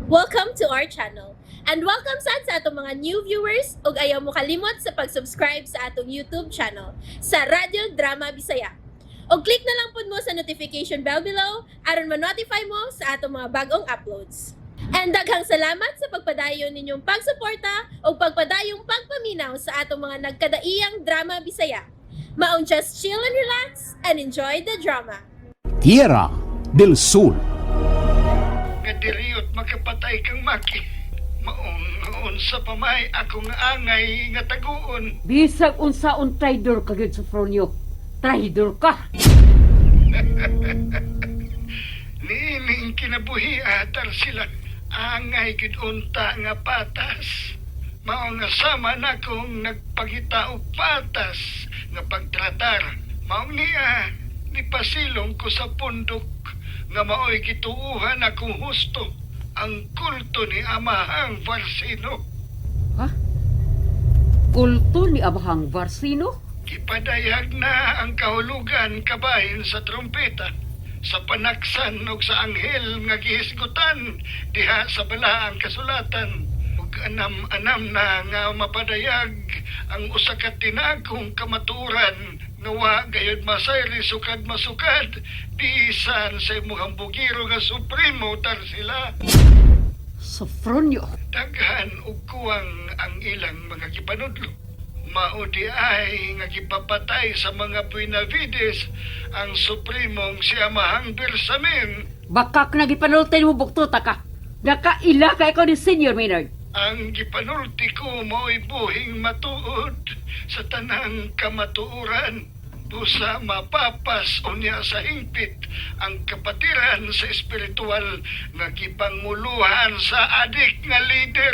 Welcome to our channel. And welcome sad sa atong mga new viewers ug ayaw mo kalimot sa pag-subscribe sa atong YouTube channel sa Radyo Drama Bisaya. Og click na lang pud mo sa notification bell below aron ma-notify mo sa atong mga bagong uploads. And daghang salamat sa pagpadayon ninyong pagsuporta ug pagpadayong pagpaminaw sa atong mga nagkadaiyang drama Bisaya. Maong just chill and relax and enjoy the drama. Tierra del Sol. Nga diriyot makapatay kang Maki. Maong unsa pa may akong angay nga taguon. Bisag unsaon traidor ka gyud, Sofronio. Traidor ka. Niining kinabuhi atar sila. Angay gid unta nga patas. Mao nga sama na kong nagpangita og patas nga pagtratar. Maong niya nipasilong ko sa pundok nga maoy gituuhan akong husto ang kulto ni Amahang Varsino. Ha? Kulto ni Abahang Varsino? Gipadayag na ang kahulugan kabahin sa trumpeta, sa panaksan ug sa anghel nga gihisgutan diha sa balaang kasulatan, ug anam-anam na nga mapadayag ang usa ka tinagong kamatuoran nga wa gayud masayri sukad masukad bisan sa imong bugiro nga supremo Tarsila. Sofronio. Daghan og kuwang ang ilang mga gipanudlo. Mao di ay nga gipapatay sa mga Buenavides ang supremong si Amahang Bersamin. Bakak na gipanultay mo buktuta ka. Nakaila ka ikaw ni Senior Maynard. Ang gipanulti ko mao'y buhing matuod sa tanang kamatuoran. Busa mapapas unya sa hingpit ang kapatiran sa espiritual nga gipanguluhan sa adik nga leader.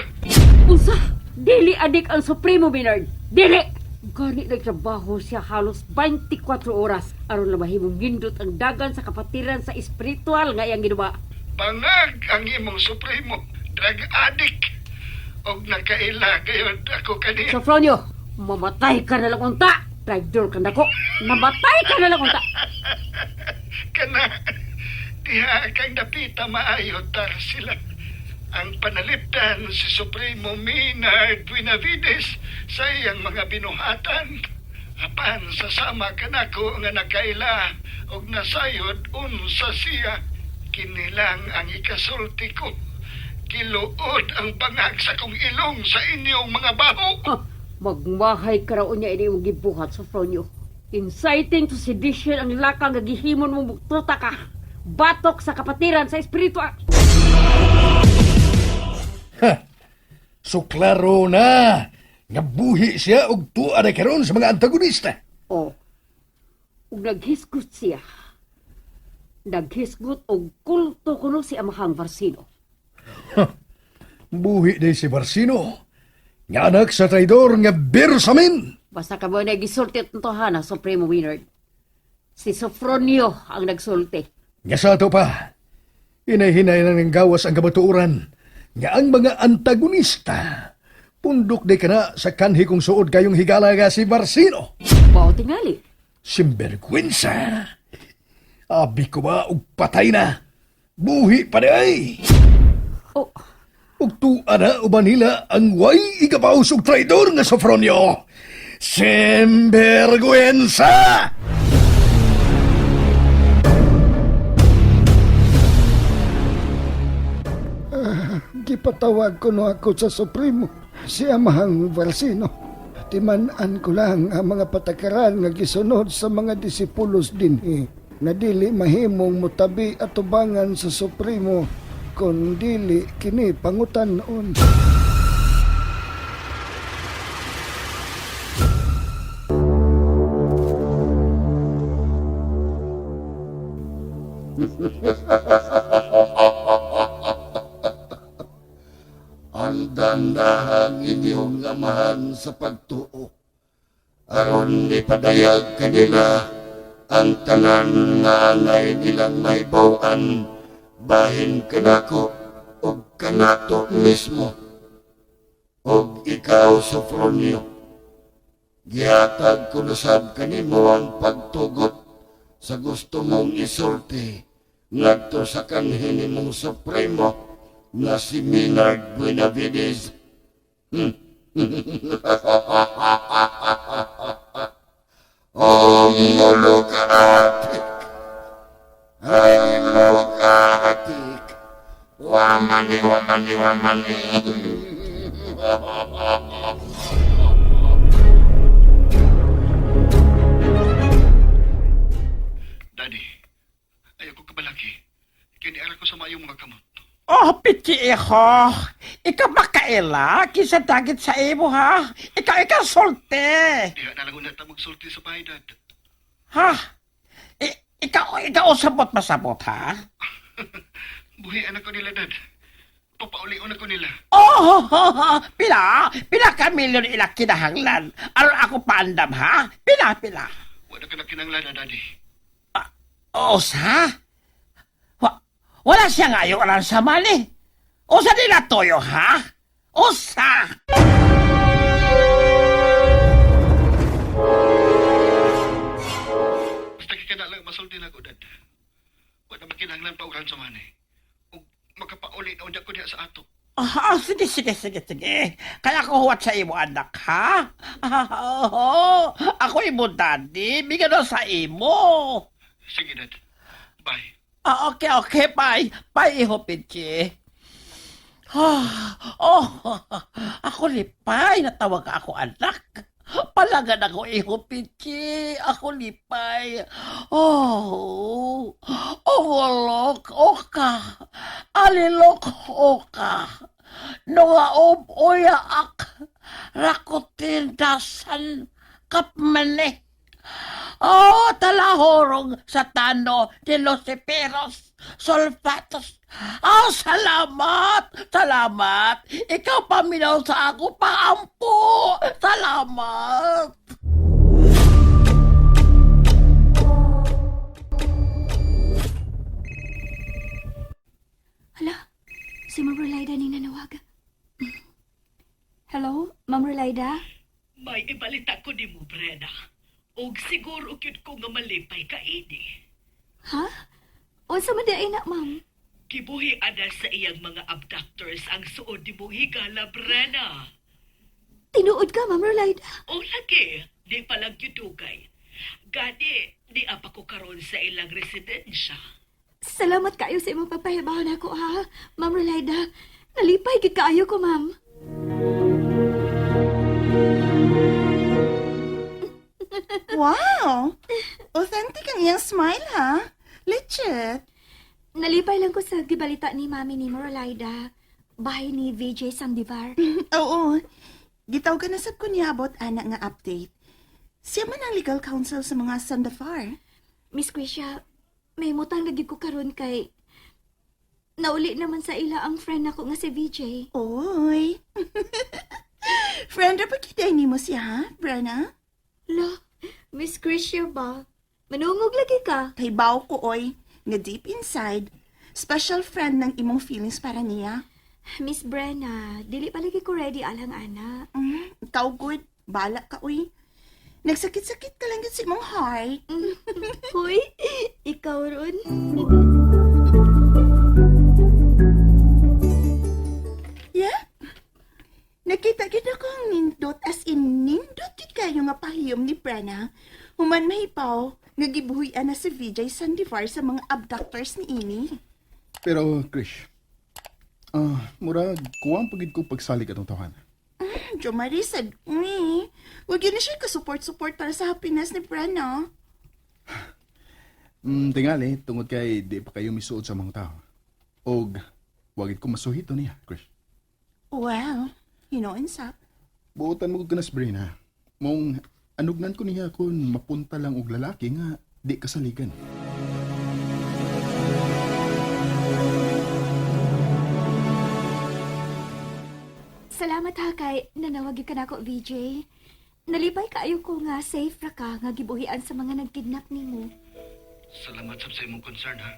Unsa? Dili adik ang Supremo Maynard. Dili! Gani nagtrabaho siya halos 24 oras aron lang mahimong nindot ang dagan sa kapatiran sa espiritual nga iyang ginawa. Bangag ang imong supremo, drug addict. Og nakaila gayud ako kaniya. Sofronio, mamatay ka na lang unta. Traidor ka nako. Namatay ka na lang unta. Kana diha kang dapita maayo sila. Ang panalipdan si Supremo Maynard Buenavides sa iyang mga binuhatan. Apan sa sama kanako nga nakaila og nasayod unsa siya, kinilang ang ikasulti ko. Giluod ang bangag sa kong ilong sa inyong mga baho. Ha, magmahay ka raw niya ini imong gibuhat, Sofronio. Inciting to sedition ang lakang nga gihimon mong buktuta ka. Batok sa kapatiran sa espiritual. So klaro na nga buhi siya og tuwa na karon sa mga antagonista. O, ug naghisgot siya. Naghisgot og kulto kuno si Amahang Varsino. Buhi day si Barsino. Nga anak sa traidor nga Bersamin. Basta ka mo na gisulti at tohana, Supremo Winard. Si Sofronio ang nagsulti. Nga sa ato pa, hinahinay na ng gawas ang kamatuoran nga ang mga antagonista pundok di kana sa kanhi kong suod kayong higala nga si Barsino. Bao tingali. Simbergwensa. Abi ko ba og patay na? Buhi pa di ay. Oh, Ug tuwa na uban nila ang way igabaw og traidor nga Sofronio. Simbergwensa! Gipatawag ko no ako sa Supremo, si Amahang Varsino. Timan-an ko lang ang mga patakaran nga gisunod sa mga disipulos dinhi nga dili mahimong mutabi at tubangan sa Supremo kon dili kini pangutan-on. Ang dandahan inyong amahan sa pagtuo aron ipadayag kanila ang tanan nga angay nilang mahibaw-an bahin kanako ug kanato mismo. Ug ikaw, Sofronio, gihatag ko na sab kanimo ang pagtugot sa gusto mong isulti ngadto sa kanhi nimong supremo. nga si Maynard Buenavides. Oh, Mulukatik. Ay, Mulukatik. Wamani, wamani, wamani. Daddy, ayaw ko kabalaki. Kiniara ko sa mayong mga kamot. Oh, piti iho. Ikaw makaila, kinsa dagit sa imo ha? Ikaw ikaw solte. Diha na lang una ta magsulti sa bahay, Dad. Ha? Ikaw ikaw usabot masabot ha? Buhian ako nila, Dad. Papaulion ako nila. Oh, pila, pila ka milyon ila kinahanglan. Aron ako paandam ha? Pila, pila. Wala ka na kinanglan, ah, Daddy. O sa? Wala siya ngayon alam sa mali. O sa nila toyo ha? O sa? Basta kay ka na lang masulti na ako, Dad. Wala makinahanglan pa uran sa mani. Ug makapauli na unya ko diha sa ato. Ah, sige, sige, sige, sige. Kaya ako huwat sa imo, anak, ha? Ah, oo. Ako imo, daddy. Bigyan na sa imo. Sige, Dad. Bye. Ah, okay, okay, bye. Bye, iho, Pichi. Ah, oh, ako lipay. Natawag ako, anak. Palagan ako, iho, Pichi. Ako lipay. Oh, oh, walok, oka. Alilok, oka. Noaob, oyaak. Rakutin, dasan, kapmane. Oh, talahorong satano de los Eperos, Solfatos. Oh, salamat! Salamat! Ikaw paminaw sa ako, paampo! Salamat! Hala, si Ma'am Relaida ning nanawag. Hello, Ma'am Relaida? May ibalita ko ni mo, Brena. Og siguro gyud ko nga malipay ka ini. Ha? Unsa man di ay na, ma'am? Gibuhi ana sa iyang mga abductors ang suod ni mong higala, Brena. Tinuod ka, Ma'am Relaida. O lagi, di pa lang gyud dugay. Gani, di apa ko karon sa ilang residensya. Salamat kayo sa imong pagpahibaw nako ha, Ma'am Relaida. Nalipay gid kaayo ko, ma'am. Wow! Authentic ang iyang smile, ha? Legit. Nalipay lang ko sa gibalita ni Mami ni Morolaida. Bahay ni VJ Sandivar. Oo. Gitaw ka na sab ko niabot, ana nga update. Siya man ang legal counsel sa mga Sandafar. Miss Krisha, may mutang lagi ko karon kay nauli naman sa ila ang friend nako nga si VJ. Oy. Friend, ra pa nimo siya, ha, Brenna? Lo, Miss Krisha ba? Manungog lagi ka. Kay baw ko, oy, nga deep inside, special friend ng imong feelings para niya. Miss Brenna, dili pa lagi ko ready alang ana. Ikaw good, bala ka, oy. Nagsakit-sakit ka lang yun sa imong heart. Hoy, ikaw ron. Yeah. Nakita gid ako ang nindot as in nindot gid kayo nga pahiyom ni Prana. Human mahipaw nga gibuhian na si Vijay Sandivar sa mga abductors ni ini. Pero, Krish, murag, kuwang pagid ko pagsalig atong tawahan. Jo Marie said, "Uy, wag yun na siya ka-support-support para sa happiness ni Prana." Tingali, tungod kay di pa kayo misuod sa mga tao. Og, wagid ko masuhito niya, Krish. Well, you know, insap. Buotan mo ko na sa brain, ha? Mong, anugnan ko niya kung mapunta lang og lalaki nga di kasaligan. Salamat ha kay nanawag ka nako VJ. Nalipay kaayo ko nga safe ra ka nga gibuhian sa mga nagkidnap nimo. Salamat sab sa imong concern, ha?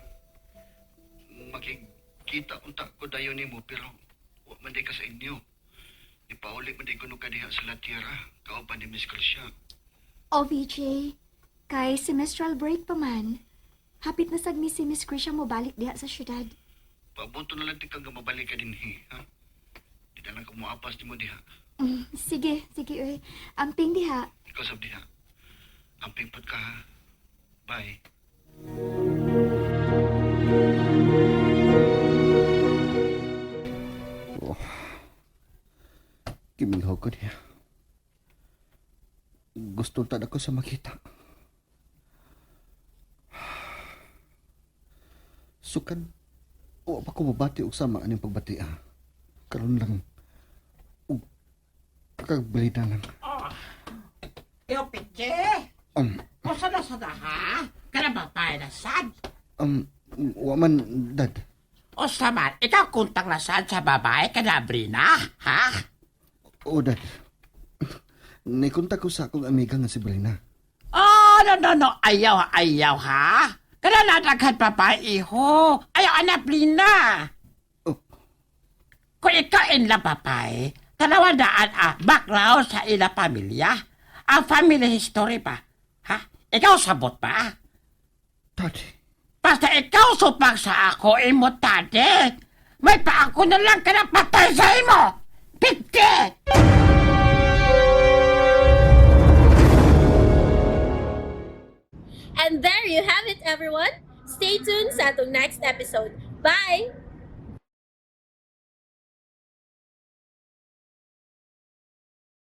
Makikita unta ko dayon nimo pero wa man di ka sa inyo. Ipauli man di kuno ka diha sa La Tierra, kauban ni Miss Gracia. O VJ, kay semestral break pa man. Hapit na sad mi si Miss Krisha mo balik diha sa syudad. Pabuto na lang ti kang mabalik ka din, he, ha? Di na lang kumuapas ni mo diha. Sige, sige oy. Amping diha. Ikaw sab diha. Amping pud ka, ha? Bye. Gimingaw ko niya. Gusto ta ako sa makita. Sukad, wa pa ko mabati og sama aning pagbati ah. Karon lang, og kagbalita lang. Oh. Iyo, Piche. Usa na sa ha? Kana babae na sad? Wa man, dad. Usa man, ikaw kuntang na sad sa babae ka na, Brina? Ha? O, dad. Nikontak ko sa akong amiga nga si Brina. Oh, no, no, no. Ayaw, ayaw, ha? Kana nadaghan babae, iho. Ayaw, anak, Brina. Oh. Kung ikaw inla babae, tanawan daan ah, background sa ila pamilya. Ang family history pa. Ha? Ikaw sabot pa? Daddy. Basta ikaw supag sa ako, imo tade. May paako na lang ka na patay sa imo. Pigte! And there you have it, everyone. Stay tuned sa atong next episode. Bye!